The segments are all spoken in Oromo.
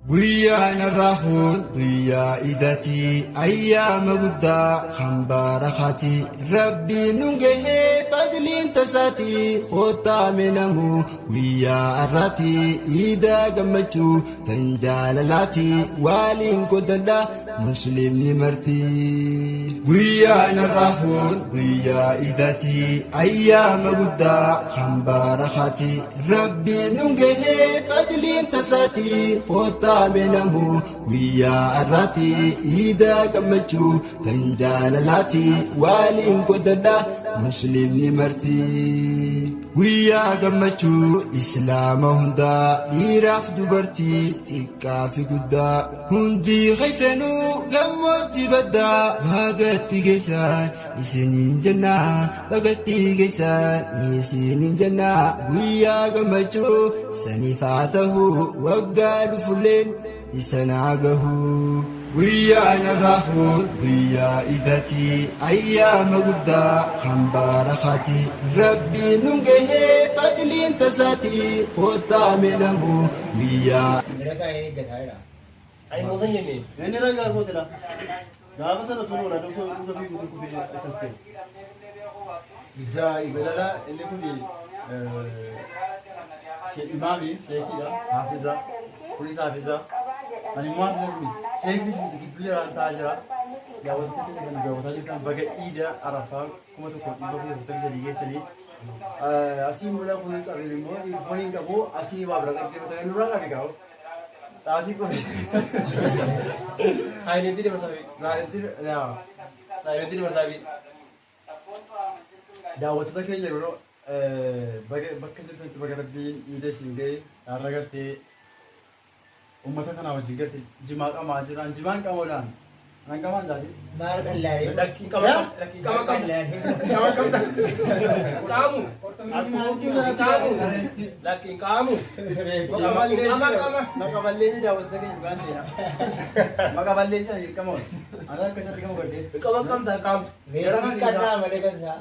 Guyyaan irraa guyyaa idaati ayyaama guddaa kan barakati rabbiin nu gahee fadliin tasaati kottaa minamu guyyaa har'aati iidaa gammachuu tan jaalalaati waaliin godhadha muslimni marti. Guyyaan irraa guyyaa idaati ayyaama guddaa kan barakati rabbiin nu gahee fadliin tasaati kottaa minamu guyyaa har'aati iidaa gammachuu tan jaalalaati waaliin godhadha muslimni marti. Guyyaa gammachuu islaama hundaa dhiiraaf dubartii xiqqaa fi guddaa hundi keessanuu gammoojjii baddaa bagatti geessan isiniin jennaa bagatti geessan isiniin jennaa guyyaa gammachuu saniif haa ta'u waggaa dhufulleen isanaa gahu. Guyyaan irraa guyyaa idaati ayyaama guddaa kan barakati rabbiin nu gahee fadliin tasaati kottaa minamu guyyaa. Ani muusan jenne. Inni ragaa kootira. Gaafa sana tunuun aduu dhuga fi guutuu kufee akkas ta'e. Ajaa'iba ilaalaa inni kun imaami sheekiidha haafiza kunis haafiza ani immoo haafizas miti sheekis miti gidduu jaraan taa'aa jira. Daawwattoota keenya kan daawwataa jirtan baga iida arafaa 1443 geessanii asii mul'a kun carreen immoo foon hin qabu asii waa bira dhaggeeffatan nurraa qabi qabu. Sa'aatii qofi. Saayilentii dabarsaafi. Saayilentii yaa. Saayilentii dabarsaafi. Daawwattoota keenya yeroo bakka jirtanitti baga rabbiin iida isin ga'e har'a gartee uummata kanaa wajjin gartee jimaa qamaa jiran jimaan qamoodhaan nan qamaan taate. Maal qallaalee? Lakkiin qama lakkiin qama qama. Qama qama. Qaamu. Qaamu. Lakkiin qaamu. Maqa balleessi daawwattoota keenya dhugaan seenaa. Maqa balleessi sana dirqama oolu. Ana akka isatti gama godhee. Qama qamta qaamu. Meetii qannaa malee kan isaa.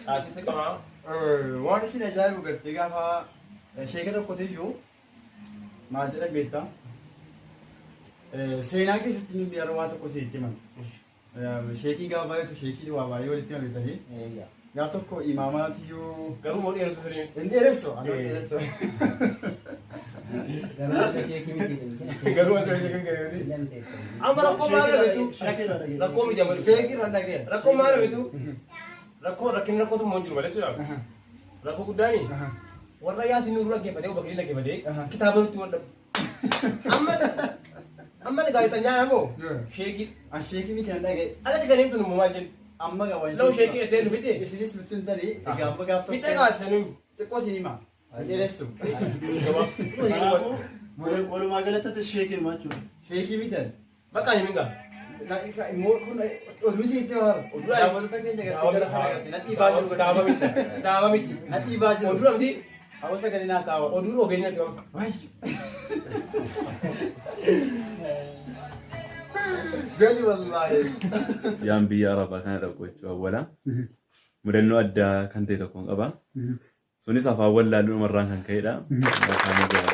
Caatii qamaa. Waan isin ajaa'ibu gartee gaafa sheeka tokkotu iyyuu maal jedhan beektaa? Seenaa keessatti namni yeroo waa tokko sitti himan. Sheekiin gaafa baay'atu sheekiin waa baay'ee walitti hima beektanii. Gaaf tokko imaamaatiyyuu Garuu moo dheeressu sirrii miti. hin dheeressu ani hin dheeressu. Garuu akka keekii miti. Garuu wanta sheekiin gadi miti. Amma rakkoo maal argitu? Rakkoo miti amma. Sheekii irraan dhaga'e. Rakkoo maal argitu? Rakkoo rakkinni rakkootu immoo hin jiru malee jechuudha. Rakkoo guddaani warra yaasin nuruu dhaggeeffatee obbo Kiliin dhaggeeffatee kitaaba nutti wal dhabu. Amma amma gaazexanyaa moo sheekii An sheekii miti nan dhaga'e. alatti kan himtu nu maal jennu? Amma gawaa. Law sheekii ettee nu fidde? Isinis nutti hin tarii. Egaa amma gaaf tokko. Fixee kaatanii. Xiqqoo isin hima. Hin dheeressu. Gabaabsi. Walumaa galatti sheekii himaa jechuudha. Sheekii miti ani. Bakka himin gaa. Immoo kun oduu isin itti himaa. Oduu Daawwattoota keenya gartee gara kana gartee natti ibaa jiru. Kitaaba miti. Kitaaba miti. Natti ibaa jiru. Oduu miti. Hawaasa gadi naa taa'a. Oduu ogeenya itti waamta. Gadi wallaahi. Yaan biyya Arabaa kana dhaqu jechuudha awwala. Mudannoo addaa kan ta'e tokkoon qaba. Sunis afaan wallaaluu namarraan kan ka'edha. Afaan egaa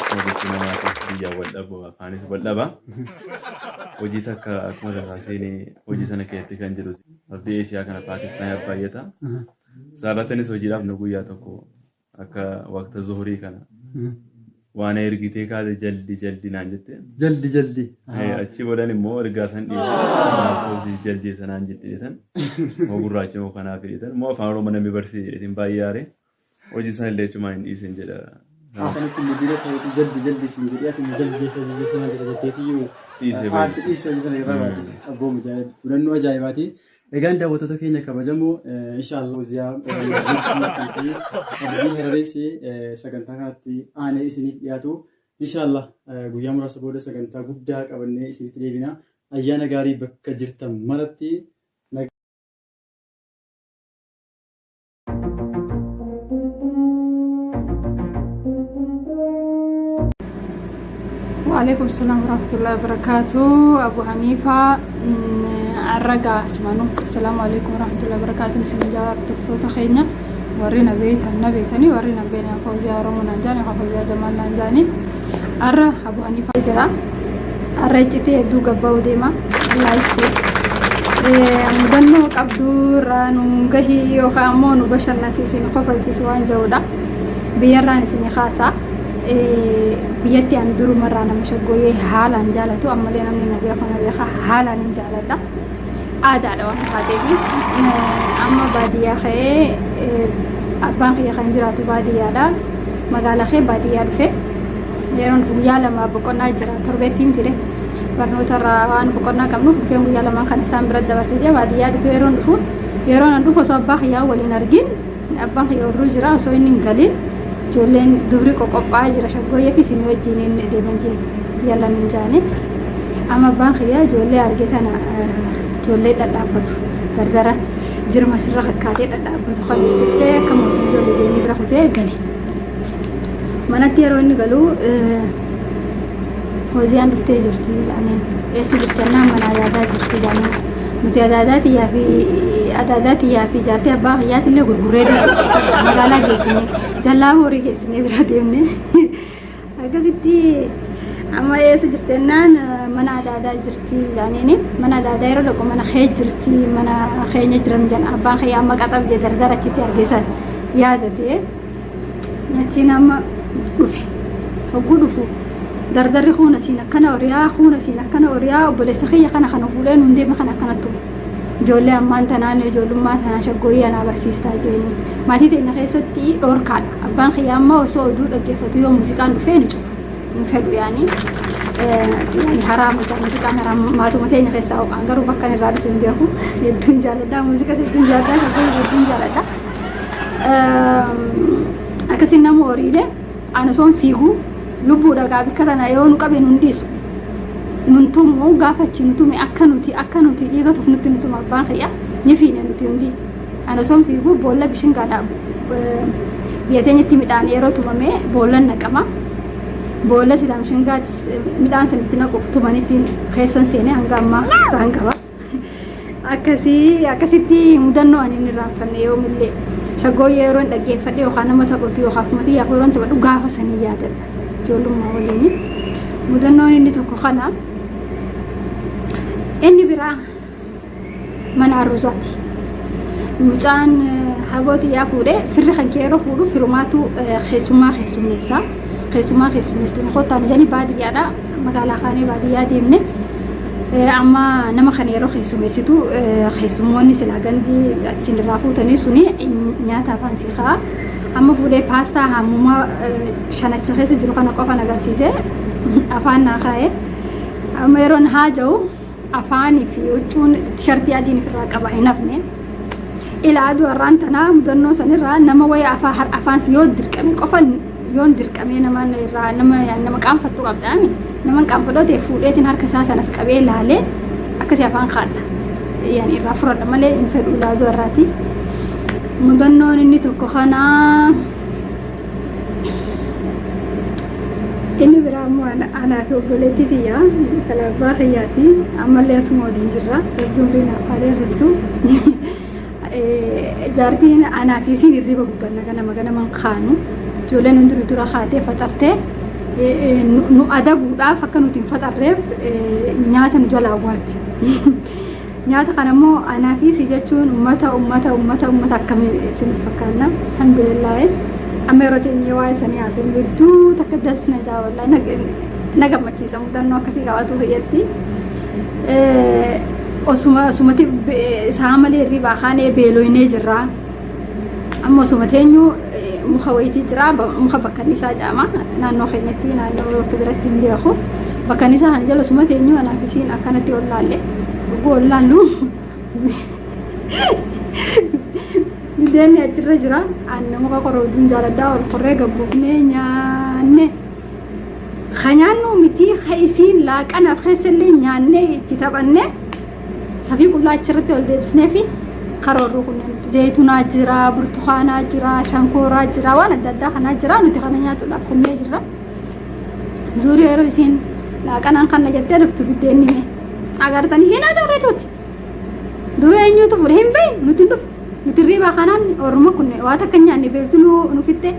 akkuma gochuu namaatiif biyyaan wal dhabu afaanis wal dhaba. Hojii takka akkuma tasaa seenee hojii sana keessatti kan jiru ardii Eeshiyaa kana Paakistaan baay'ata. Isaarrattinis hojiidhaaf nu guyyaa tokko akka waqta zuhurii kana waan ergitee kaate jaldi jaldi naan jette. Jaldi jaldi. Achi boodan immoo ergaa san dhiise maal jaldii sanaan jette jedhan moo gurraacha moo kanaaf jedhan moo afaan oromoo namni barsiise jedheetiin baay'ee aare hojii sana illee achumaan hin dhiisen jedha. Akkanitti miidhina ta'etu jaldi jaldi siin jedhee ati immoo jaldeessa jaldeessa naan jedha jetteetiyyuu Dhiisee bahe. aarti dhiiste hojii sana irraa baate abboo mujaahid mudannoo ajaa'ibaati. Egaan daawwattoota keenya kabajamoo inshaallah Fooziyaa kan ta'e Abdii Hararees sagantaa kanatti aanee isiniif dhiyaatu inshaallah guyyaa muraasa booda sagantaa guddaa qabannee isinitti deebina. Ayyaana gaarii bakka jirtan maratti. Waalaikum salam warahmatullahi wabarakatuh. Abu Hanifa arraga asmanu. Assalamu alaikum warahmatullahi wabarakatuh. Bismillah hordoftoota keenya. Warri na beektan na beektanii, warri na beektan Fawziyaa Oromoo naan jaani, Fawziyaa Jamaal naan jaani. Har'a Abu Haniifaa jira. Har'a iccitii hedduu gabba'uu deema. Allah ibsu. Mudannoo qabduu irraa nu gahii yookaan ammoo nu bashannansiisi, nu kofalchiisi waan jedhudha. Biyyarraan isin kaasa. Biyyatti ani durumarraa nama shaggooyyee haalaan jaalatu, ammallee namni na beeku na beeka, haalaan hin jaaladha. Aadaadha waan taateef. Amma baadiyyaa ka'ee, abbaan kiyya kan jiraatu baadiyyaadha. Magaalaa kee baadiyyaa dhufe. Yeroon guyyaa 2 boqonnaa jira, torbeetti miti, barnoota irraa waan boqonnaa qabnuuf dhufeen guyyaa lamaan kana isaan bira dabarsitee baadiyyaa dhufe. Yeroon dhufu, yeroon an dhufu osoo abbaa kiyyaa waliin argin, abbaan kiyya horruu jira, osoo inni hin galin ijoolleen dubri qoqophaa'aa jira, shaggooyyee fi isinii wajjin inni deeman jeen yallan hin jaane. Amma abbaan kiyya ijoollee arge tana, ijoollee dhadhaabbatu dardara jirma sirra kakkaatee dhadhaabbatu kan itti dhufee akka mootii ijoollee jeenii bira kutee gale. Manatti yeroo inni galu, "Fooziyaan dhuftee jirti" jedhaniin. "Eessa jirti?" jennaan, "Mana adaadaa jirti" jedhaniin. Nuti adaadaa tiyyaa fi jaartii abbaa kiyyaatillee gurgurree deemne, magaalaa geessine, jallaa horii geessine bira deemne. Akkasitti amma eessa jirti jennaan, mana adaadaa jirti jedhaniini. Mana adaadaa yeroo dhaqu, mana kee jirti, mana keenya jiran jedhan. Abbaan kiyya amma qaxab jee dardara achitti argeessan yaadate. Achiin amma dhufe. Hogguu dhufu dardarri kuun asiin akkana horiyaa, kuun asiin akkana horiyaa, obboleessa kiyya kana kana fuudhee nuun deeme kana akkanattu. Ijoollee ammaan tanaan ijoollummaa tanaan shaggooyyee anaa barsiistaa jeeni. Maatii teenya keessatti dhoorkaadha. Abbaan kiyya amma osoo oduu dhaggeeffatu yoo muuziqaan dhufee ni cufa. Hin fedhu, yaani yaani haraama jaa, muuziqaan haraama maatuma teenya keessaa ho'aan, garuu bakka inni irraa dhufe hin beeku. Hedduun jaalladha, muuziqas hedduun jaalladha, shaggooyyee hedduun jaalladha. Akkasiin nama horiilee ana osoon fiiguu lubbuudha gaa bikka tana yoo nu qabe nun dhiisu. Nun tumu, gaafa achi nu tume akka nuti dhiiga tufnutti nu tuma abbaan kiyya, ni fiine nuti hundi. Ana osoon fiiguu boolla bishingaadha, biyya teenyatti midhaan yeroo tumame boollan naqama. Boolla silaa bishingaa midhaan sanitti naquuf tumanitti keessan seenee hanga ammaa isaan qaba. Akkasii akkasitti mudannoo ani hin irraanfanne yoomillee. Shaggooyyee yeroo hin dhaggeeffadhe yookaan nama taphatu yookaan maatii yaaf yeroo taphadhu gaafa sanii yaadadha. Ijoollummaa waliin. Mudannoon inni tokko kana. Inni biraa mana arruuzaati. Mucaan habootii yaa fuudhee, firri kan kee yeroo fuudhu firumaatu keessummaa keessummeessa. Keessummaa keessummeessitanii kottaa nu jedhanii, baadiyyaadha. Magaalaa kaanee baadiyyaa deemne. Amma nama kana yeroo keessummeessitu, keessummoonni silaa gandi isin irraa fuutanii suni nyaata afaan sii ka'a. Amma fuudhee paastaa hammumaa shanacha keessa jiru kana qofan agarsiise, afaan naa kaa'e. Amma yeroon haaja'u afaanii fi huccuun tishartii adiin ofirraa qaba hin hafne. Ila aduu har'aan tanaa mudannoo sanirraa nama wayii afaan yoo dirqame qofa, yoon dirqamee nama irraa nama qaanfattu qabdaami. Nama qaanfadhoo ta'e fuudheetiin harka isaa sanas qabee laalee akkasii afaan kaadha. Yani irraa furadha malee hin fedhu ilaa aduu har'aati. Mudannoon inni tokko kana. Inni biraa immoo anaa fi obboleettii tiyyaa, intala abbaa kiyyaati. Ammallee asuma waliin jirra. Rabbi umrii naaf haa dheeressu. Jaartiin anaa fi isiin hirriba guddanna, ganama ganaman kaanu. Ijoolleen hundi dura kaatee faxartee, nu adabuudhaaf akka nuti hin faxarreef nyaata nu jalaa awwaalte. Nyaata kana immoo anaa fi isii jechuun ummata ummata ummata ummata akkamii isin fakkaanna? Alhamdulillah. Amma yeroo teenyee waa'ee sanii haasofnu hedduu takka das na jaa, wallahi na gammachiisa mudannoo akkasii qabaatu fayyatti. Osuma osumati isaa malee hirribaa kaanee beeloynee jirra. Amma osuma teenyu muka wayitii jira, muka bakkannisaa jedhama naannoo keenyatti, naannoo bakka biratti hin beeku. Bakkannisaa kana jala osuma teenyu anaa fi isiin akkanatti ol laalle. Dhuguu ol laallu bideenni achirra jira. Ani muka korooduun jaaladhaa, ol korree gabbuufnee nyaanne. Ka nyaannu miti, ka isiin laaqanaaf keessallee nyaannee itti taphanne, safii qullaa achirratti ol deebisnee fi karoorru kunneen zayituunaa jira, burtukaanaa jira, shankooraa jira, waan adda addaa kanaa jira, nuti kana nyaatuudhaaf kunnee jirra. Zuurii yeroo isiin laaqanaan kana jettee dhuftu biddeenni mee agartanii hin agarre nuti. Duuba eenyutu fuudhe hin beeknu, nuti hin dhufu. Nuti hirriibaa kanaan orma kun waa takka hin nyaanne beeltu nu fixxe.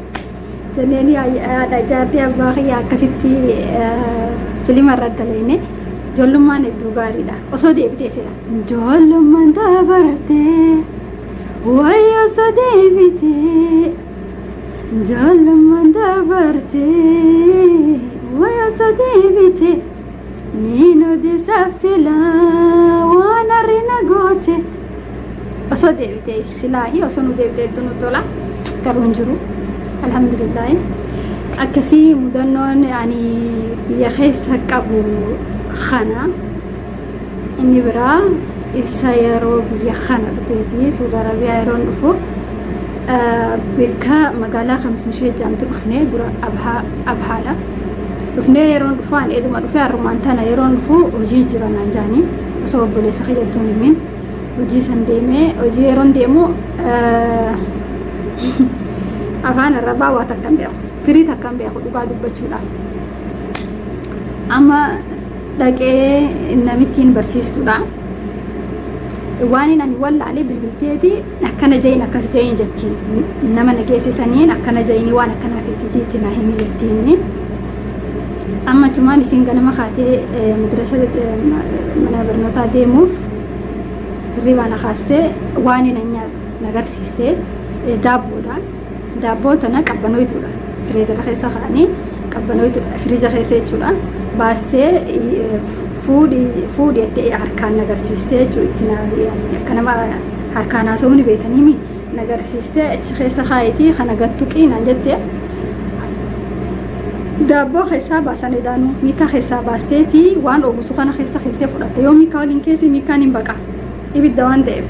Jenneen haadha jaartii abbaa kiyya akkasitti filima irra daleyne. Ijoollummaan hedduu gaariidha. Osoo deebitee sila. Ijoollummaan dabartee wayi osoo deebitee. Ijoollummaan dabartee wayi osoo deebitee. Niin odeessaaf silaa waan harri na goote. Osoo deebitee silaahi osoo nu deebitee hedduu nu tola. Garuu hin jiru. Alhamdulillaahi. Akkasii mudannoon ani biyya keessa qabu kana. Inni biraa isa yeroo biyya kana dhufeeti Saudi Arabiyaa yeroon dhufu bakka magaalaa Khamis Mishee jedhamtu dhufnee dura Abhaadha. Dhufnee yeroon dhufu ani eduma dhufee har'umaan tana yeroon dhufu hojii jira naan jaanii osoo obboleessa kiyyattuu hin himin hojii san deemee hojii yeroon deemu afaan arabaa waa takka hin beeku firii takka hin beeku dhugaa dubbachuudhaaf. Amma dhaqee namittiin barsiistuudha. Waan ani wallaalee bilbilteeti akkana ja'iin akkas ja'iin jettiin nama na geessisaniin akkana ja'iinii waan akkanaa feeti jeetti na himi jettiin. Amma achumaan isin ganama kaatee madrasa mana barnootaa deemuuf hirribaa na kaastee waan na nyaadhu na agarsiistee daabboodha. Daabboo tana qabbanooytuudha. Fireezara keessa kaa'anii qabbanooytuudha. Firiija keessa jechuudha. Baastee fuudhi fuudhi jettee harkaan na agarsiistee jechuudha. Itti na akka nama harkaan haasa'uu ni beekanii mi na agarsiistee achi keessa kaa'itii kana gad tuqii naan jette. Daabboo keessaa baasan edaanuu miikaa keessaa baasteetii waan oogusu kana keessa keessee fudhatte yoo miikaa waliin keessi miikaan hin baqa. Ibidda waan ta'eef.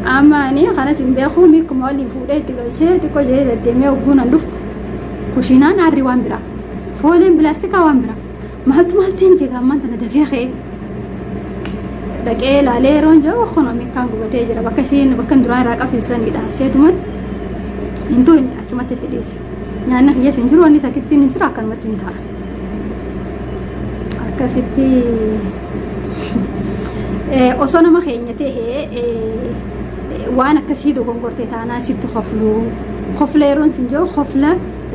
Amma ani kanas hin beeku miikkuma waliin fuudhee itti galchee xiqqoo jedhee deddeemee hogguu nan dhufu kushiinaan aarri waan biraa fooleen pilaastikaa waan biraa maaltu maalteen jeega ammaan tana dafee ka'ee dhaqee ilaalee yeroon jiru kunoo miikkaan gubatee jira bakka isiin bakka duraan irraa qabsiisanii dhaabseetuman hin tuqne achumatti itti dhiise. Nyaanni kiyyas hin jiru wanni takkittiin hin jiru akkanumatti hin ta'a. Akkasitti osoo nama keenya ta'e waan akkasii dogongorte taanaan sitti koflu. Kofla yeroon sin jiru kofla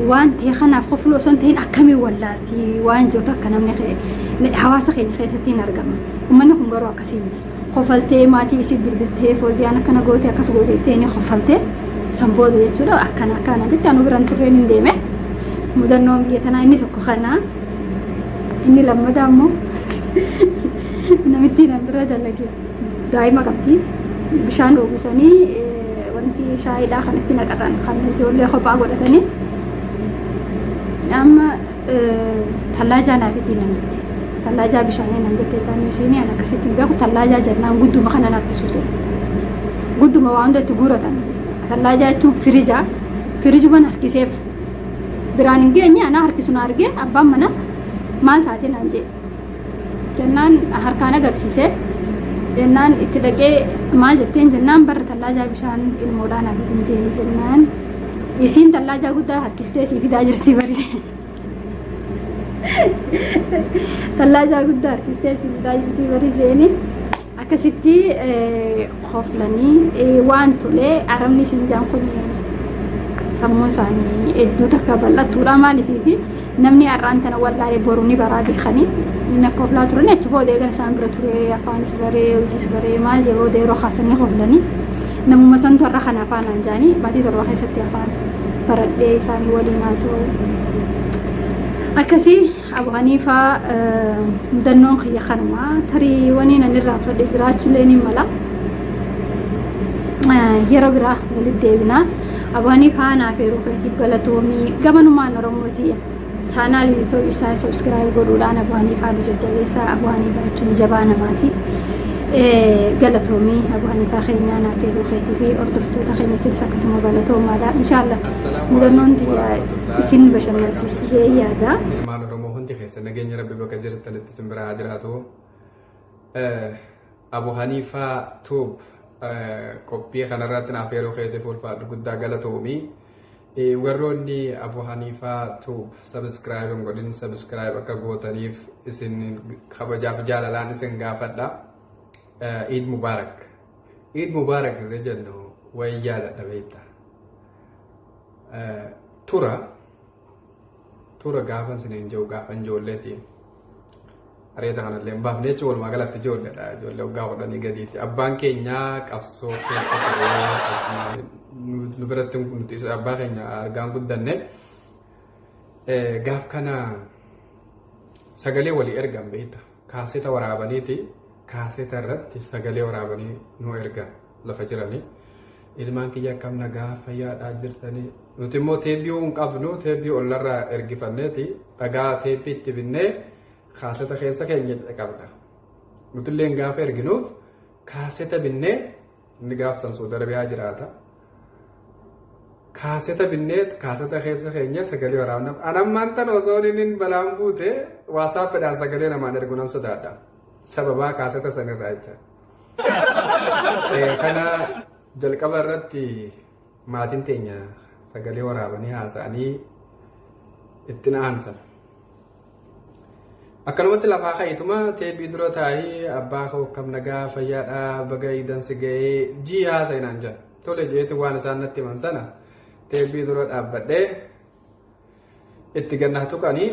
waan ta'e kanaaf koflu osoo hin ta'in akkamiin wallaalti waan jiru takka namni hawaasa keenya keessatti hin argama. Uummanni kun garuu akkasii miti. Kofaltee maatii isii bilbiltee Fooziyaan akkana goote akkas goote jettee ni kofaltee san booda jechuudha akkana akkana jetti anu biran turreen hin deeme. Mudannoon biyya tanaa inni tokko kana inni lammataa immoo namittiin an bira dalage daa'ima qabdi bishaan oogusanii wanti shaayiidhaa kanatti naqatan kan ijoollee kophaa godhatanii amma Tallaajaa naa fidii nan jette. Tallaajaa bishaanii nan jette taanu isiin an akkasitti hin beeku tallaajaa jennaan gudduma kana natti suuse. Gudduma waa hunda itti guuratan. Tallaajaa jechuun firijaa. Firijuman harkiseef. Biraan hin geenye anaa harkisu na argee abbaan mana maal taate naan jedhe. Jennaan harkaan agarsiise. Jennaan itti dhaqee maal jetteen jennaan barra tallaajaa bishaan ilmoodhaa naa fidin jeeni jennaan. Isiin tallaajaa guddaa harkistee sii fidaa jirti bari. Tallaajaa guddaa harkistee sii fidaa jirti bari jeeni. Akkasitti koflanii waan tole arabni isin jaan kun sammuun isaanii hedduu takka bal'attuudha maaliif fi namni har'aan tana wallaalee boru ni baraa beekanii inni akka koflaa turan achi booda eegan isaan bira ture afaanis baree hojiis baree maal jee booda yeroo kaasanii koflanii namuma santu har'a kana afaan naan jaanii baatii 7 keessatti afaan baradhee isaanii waliin haasa'u akkasii. Abu Haniifaa mudannoon kiyya kanuma tarii waniin ani irraanfadhe jiraachuullee ni mala. Yeroo biraa walitti deebina. Abu Haniifaa naaf yeroo keetiif galatoomii gamanumaan Oromootii chaanaal yuutuub isaa subscribe godhuudhaan Abu Haniifaa nu jajjabeessaa. Abu Haniifaa jechuun jabaa namaati. Galatoomii Abu Haniifaa keenyaa naaf yeroo keetii fi hordoftoota keenya isinis akkasuma galatoomaadha. Inshaallah mudannoon tiyya isin bashannansiisti jedhee yaada. Ilmaan Oromoo hundi keessa nageenya Rabbi bakka jirtanitti isin bira haa jiraatu. Abu Haniifaa Tuub qophii kanarratti naaf yeroo keetiif ulfaadhu guddaa galatoomi. Warroonni Abu Haniifaa Tuub subscribe hin godhin subscribe akka gootaniif isin kabajaaf jaalalaan isin gaafadha. Eid Mubarak. Eid Mubarak jennu. Wayi yaadadha beektaa. Tura tura gaafan siniin jiru gaafan ijoolleeti. Areeda kanallee hin baafne jechuun walumaa galatti ijoolleedha. Ijoollee waggaa 10 gadiiti. Abbaan keenya qabsoo keessa ture. Nu biratti nuti abbaa keenya argaan guddanne. Gaaf kana sagalee walii ergan beekta. Kaaseta waraabaniiti kaaseta irratti sagalee waraabanii nu ergan lafa jiranii. Ilmaan kiyya akkam nagaa fayyaadhaa jirtanii. Nuti immoo teebbii hin qabnu, teebbii ollarraa ergifanneeti dhagaa teebbii itti binnee kaaseta keessa keenya qabna. Nuti illee gaafa erginuuf kaaseta binnee, inni gaaf san Saudi Arabiyaa jiraata. Kaaseta binnee kaaseta keessa keenya sagalee waraabna. Anammaan tan osoo inni balaan buute WhatsAppiidhaan sagalee namaan ergu nan sodaadha. Sababaa kaaseta sanirraa jecha. Kana jalqaba irratti maatiin teenya sagalee waraabanii haasa'anii ittiin aansan. Akkanumatti lafaa ka'ituma teebii dura taa'ii abbaa koo akkam nagaa fayyaadhaa baga iidan si ga'ee jii haasa'e naan jedha. Tole jeeti waan isaan natti himan sana teebii dura dhaabbadhee itti gannaa tuqanii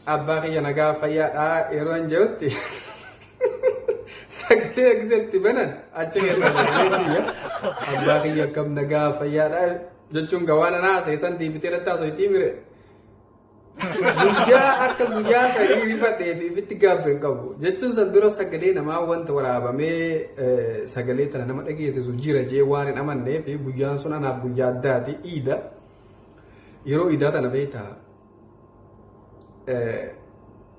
abbaa kiyya nagaa fayyaadhaa yeroo hin jedhutti sagalee eegsetti banan achi keessaa sagalee kiyya abbaa kiyya akkam nagaa fayyaadhaa jechuun gawaan ana haasa'e san deebitee natti haasa'e mire. Guyyaa akka guyyaa sadii rifadhee fi ifitti gaabbe hin qabu. Jechuun san dura sagalee namaa wanta waraabamee sagalee tana nama dhageessisu jira jee waan hin amannee fi guyyaan sun anaaf guyyaa addaati iida. Yeroo iidaa tana beektaa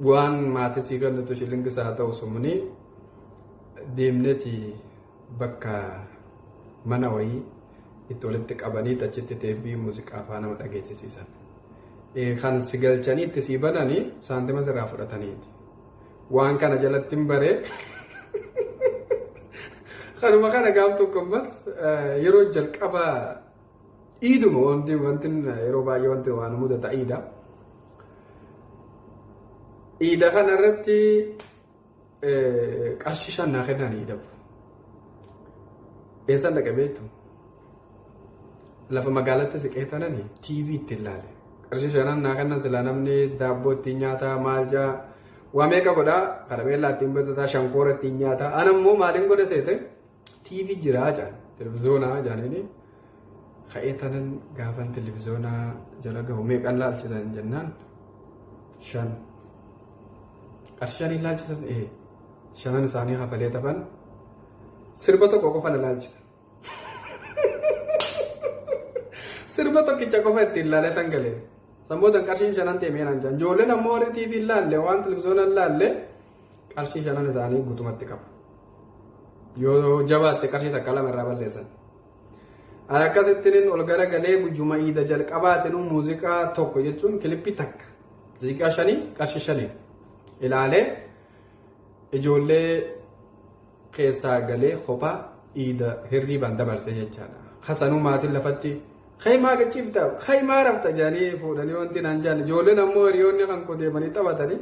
waan maatii sii kennitu shillingis haa ta'u sumni deemneeti bakka mana wayii itti walitti qabanii achitti teebbii muuziqaa fa'aa nama dhageessisiisan. Kan si galchanii itti sii bananii saantima sirraa fudhataniiti. Waan kana jalatti hin baree kanuma kana gaaf tokko ammas yeroo jalqaba iiduma wanti wanti yeroo baay'ee wanti waan mudata iida. Iida kana irratti qarshii 5 naa kennan iidaaf. Eessan dhaqe beektu? Lafa magaalatti siqee tanani TV itti ilaale. Qarshii shanan naa kennan silaa namni daabboo ittiin nyaataa maal jaa waa meeqa godhaa karameellaa ittiin bitataa shankoora ittiin nyaataa. Ana immoo maaliin godhe seete TV jiraa jaan televizoonaa jaaniini ka'ee tanan gaafan televizoonaa jala gahu meeqan laalchisan jennaan 5. Qarshii shaniin laalchisan ee shanan isaanii kafalee tafan sirba tokko qofa na laalchisan. Sirba tokkicha qofa ittiin laalee tan galee. Sammootan qarshiin shanan ta'e meenaan jaan. Ijoolleen ammoo warri TV hin laalle waan televizoona hin laalle qarshii shanan isaanii guutumatti qabu. Yoo jabaatte qarshii takka lama irraa balleessan. Ani akkasittiin ol garagalee guyyuma iida jalqabaatinuu muuziqaa tokko jechuun kilippii takka daqiiqaa 5 qarshii 5 ilaalee ijoollee keessaa galee kophaa iida hirriibaan dabarse jechaadha. Kasanuu maatiin lafatti kaymaa gachiifta kaymaa rafta jedhanii fuudhanii wanti naan jaan ijoolleen ammoo hiriyoonni kan koo deemanii taphatanii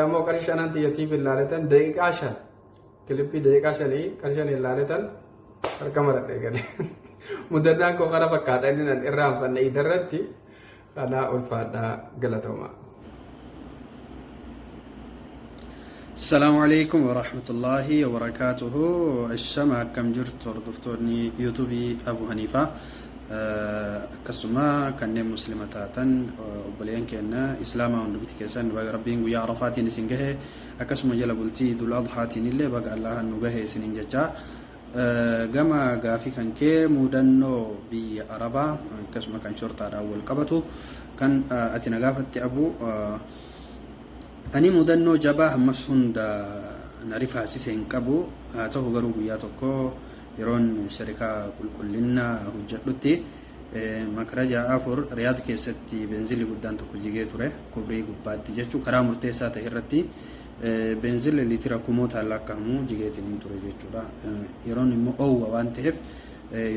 ammoo qarshii shanan xiyyatiif ilaaletan daqiiqaa 5 kilippii daqiiqaa 5 qarshii 5 ilaaletan harka maradhee galee. Mudannaan koo kana fakkaata inni nan irraanfanne iidarratti kanaa ulfaadhaa galatoomaa. Assalaamu alaikum warahmatullaahi wabarakaatuhu. Ashama akkam jirtu hordoftoonni yuutuubii Abu Haniifaa, akkasuma kanneen muslima taatan obboleeyyan keenya islaamaa hundumti keessan baga rabbiin guyyaa arafaatiin isin gahe, akkasuma jala bultii idul adhaatiin illee baga Allahan nu gahe isiniin jechaa, gama gaafii kan kee muudannoo biyya arabaa akkasuma kan shortaadhaan wal qabatu kan ati na gaafatte Abu, ani mudannoo jabaa ammas hunda na rifaasise hin qabu. Haa ta'u garuu guyyaa tokko yeroon sharikaa qulqullina hojjedhutti makaraja 4 Riyaad keessatti beenzilli guddaan tokko jigee ture, kubrii gubbaatti jechuu, karaa murteessaa ta'e irratti beenzilli liitira kumootaan lakkaa'amu jigeetiin hin ture jechuudha. Yeroon immoo oowwa waan ta'eef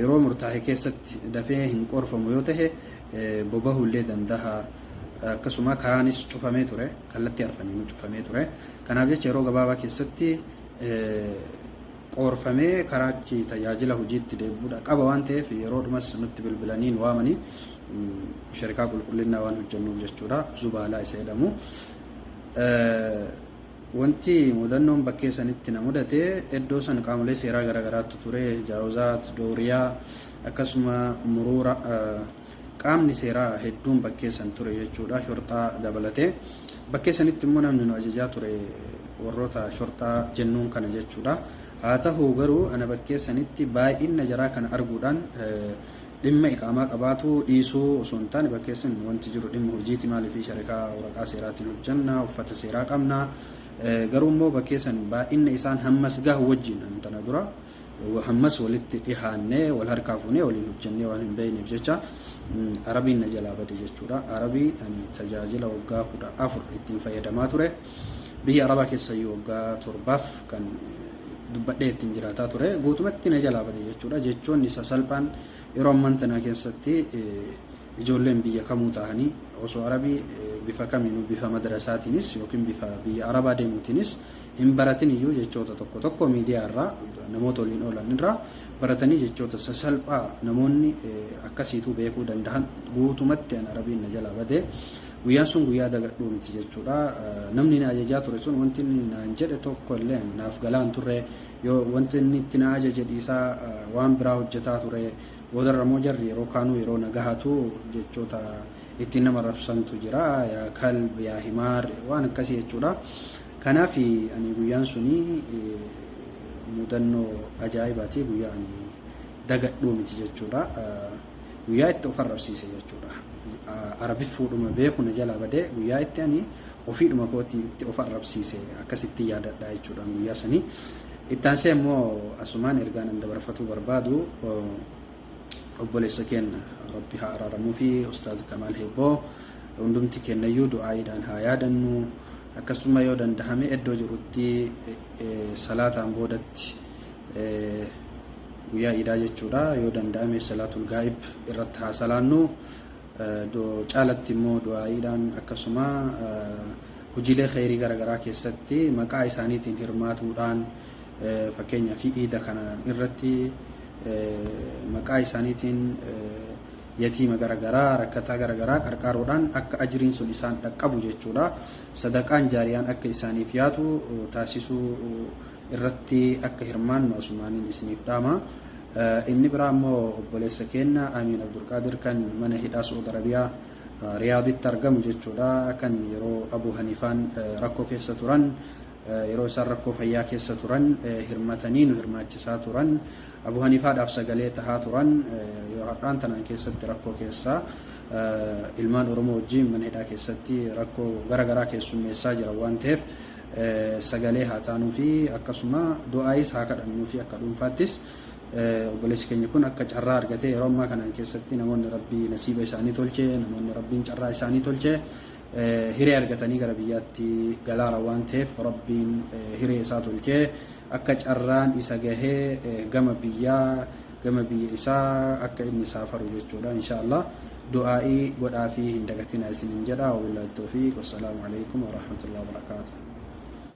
yeroo murtaa'e keessatti dafee hin qorfamu yoo ta'e bobahuu illee danda'a. Akkasuma karaanis cufamee ture, kallattii arfaniinuu cufamee ture. Kanaaf jecha yeroo gabaabaa keessatti Qoorfamee karaachi tajaajila hojiitti deebi'uudha qaba waan ta'eef yeroo dhumas nutti bilbilanii nu waamanii sharikaa qulqullinnaa waan hojjennuuf jechuudha zubaalaa isa jedhamu. Wanti mudannoon bakkee sanitti na mudate iddoo san qaamolee seeraa garaagaraatu ture jaawuzaat, dooriyaa akkasuma muruura qaamni seeraa hedduun bakkee san ture jechuudha shorxaa dabalatee. Bakkee sanitti immoo namni nu ajajaa ture warroota shorxaa jennuun kana jechuudha. Haa ta'u garuu ana bakkee sanitti baay'ina jaraa kana arguudhaan dhimma iqaamaa qabaatu dhiisuu osoo hin taane bakkee san wanti jiru dhimma hojiiti maaliif sharikaa waraqaa seeraatiin hojjenna uffata seeraa qabna. Garuu immoo bakkee san baay'ina isaan hammas gahu wajjin tana dura hammas walitti dhihaannee wal harkaa fuunee waliin hojjennee waan hin beekneef jecha arabiin na jalaa bade jechuudha. Arabii ani tajaajila waggaa 14 ittiin fayyadamaa ture. Biyya Arabaa keessayyuu waggaa 7f kan dubbadhee ittiin jiraataa ture. Guutumatti na jalaa bade jechuudha. Jechoonni sasalphaan yeroo ammaan tana keessatti ijoolleen biyya kamuu ta'anii osoo arabii bifa kamiinuu bifa madrasaatiinis yookiin bifa biyya arabaa deemuutiinis hin baratin iyyuu jechoota tokko tokko miidiyaa irraa namoota waliin oolan irraa baratanii jechoota sasalphaa namoonni akkasiituu beekuu danda'an guutumatti an arabiin na jalaa badee guyyaan sun guyyaa dagadhuu miti jechuudha. Namni na ajajaa ture sun wanti inni naan jedhe tokko illee naaf galaa hin turre yoo wanti inni itti na ajaje dhiisaa waan biraa hojjetaa ture. Boodarra immoo jarri yeroo kaanuu yeroo na gahatu jechoota ittiin nama rabsantu jira. Yaa kalb, yaa himaar waan akkasii jechuudha. Kanaaf ani guyyaan suni mudannoo ajaa'ibaati guyyaa ani dagadhuu miti jechuudha. Guyyaa itti of arrabsiise jechuudha. Arabiffuudhuma beeku na jalaa badee guyyaa itti ani ofiidhuma kootti itti of arrabsiise akkasitti yaadadha jechuudha guyyaa sanii. Itti aansee immoo asumaan ergaan an dabarfatuu barbaadu obboleessa keenya Rabbi haa araaramuu fi Ustaaz Kamaal Heebboo hundumti keenyayyuu du'aayiidhaan haa yaadannu akkasuma yoo dandahame iddoo jirutti salaataan boodatti guyyaa iidaa jechuudha yoo danda'ame salaatul gaa'ib irratti haa salaannu caalatti immoo du'aayiidhaan akkasuma hojiilee kheyrii garaagaraa keessatti maqaa isaaniitiin hirmaatuudhaan fakkeenyaaf iida kana irratti maqaa isaaniitiin yatiima garaagaraa rakkataa garaagaraa qarqaaruudhaan akka ajriin sun isaan dhaqqabu jechuudha. Sadaqaan jaariyaan akka isaaniif yaatu taasisuu irratti akka hirmaannu asumaaniin isiniif dhaama. Inni biraa immoo obboleessa keenya Amiin Abdulqaadir kan mana hidhaa Saudi Arabiyaa Riyaaditti argamu jechuudha. Kan yeroo Abu Hanifaan rakkoo keessa turan yeroo isaan rakkoo fayyaa keessa turan hirmatanii nu hirmaachisaa turan Abu Hanifaadhaaf sagalee tahaa turan yeroo har'aan tanaan keessatti rakkoo keessa ilmaan Oromoo wajjin mana hidhaa keessatti rakkoo garaagaraa keessummeessaa jiran waan ta'eef sagalee haa taanuu fi akkasuma du'aayis haa kadhannuu fi akka dhuunfaattis obboleessi keenya kun akka carraa argatee yeroo ammaa kanaan keessatti namoonni rabbii nasiiba isaanii tolchee namoonni rabbiin carraa isaanii tolchee hiree argatanii gara biyyaatti galaara waan ta'eef rabbiin hiree isaa tolchee akka carraan isa gahee gama biyyaa gama biyya isaa akka inni saafaru jechuudha inshaallah du'aa'ii godhaa fi hin dagatinaa isiniin jedha wabillahi tawfiiq wassalaamu alaikum warahmatullahi wabarakaatuh.